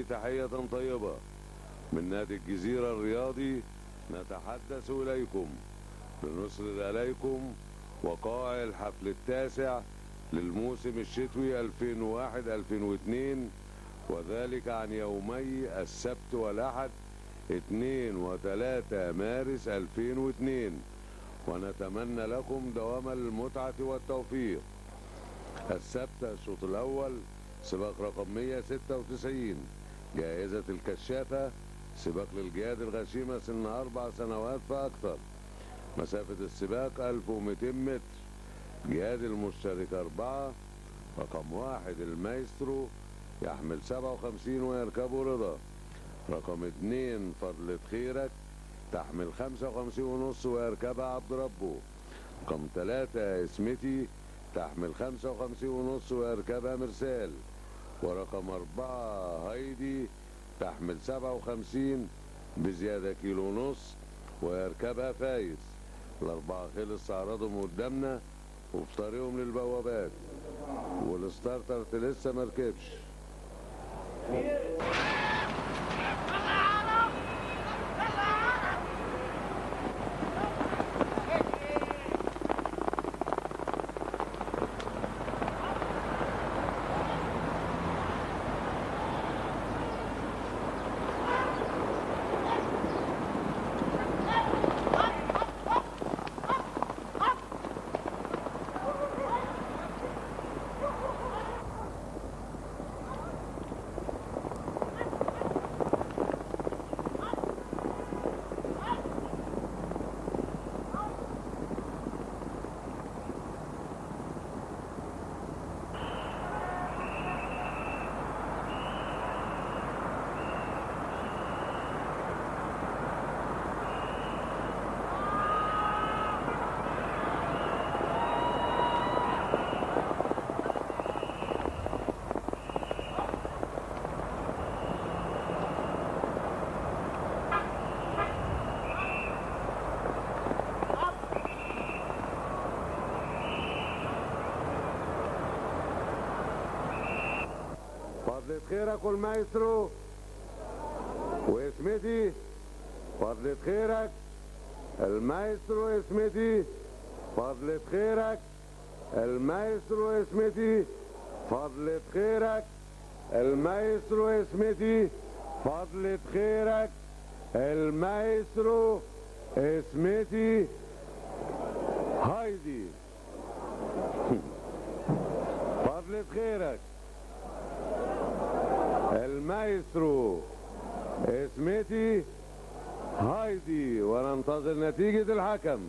تحية طيبة من نادي الجزيرة الرياضي. نتحدث إليكم لنسرد عليكم وقائع الحفل التاسع للموسم الشتوي 2001-2002، وذلك عن يومي السبت والأحد 2 و3 مارس 2002، ونتمنى لكم دوام المتعة والتوفيق. السبت الشوط الأول سباق رقم 196 جائزة الكشافة، سباق للجهاد الغشيمة سن 4 سنوات فأكثر، مسافة السباق 1200 متر، جهاد المشترك 4، رقم 1 المايسترو يحمل 57 ويركبه رضا، رقم 2 فضلة خيرك تحمل 55.5 ويركبها عبد ربه، رقم 3 اسمتي تحمل 55.5 ويركبها مرسال، ورقم 4 هايدي تحمل 57 بزيادة 1.5 كيلو ويركبها فايز. الأربعة خلص عرضهم قدامنا وفي طريقهم للبوابات، وال starter لسه مركبش. فضلة خيرك والمايسترو واسمتي، فضلة خيرك المايسترو اسمتي، فضلة خيرك المايسترو اسمتي، فضلة خيرك المايسترو اسمتي، فضلة خيرك المايسترو اسمتي هايدي. فضلة خيرك المايسترو اسمتي هايدي، وننتظر نتيجة الحكم.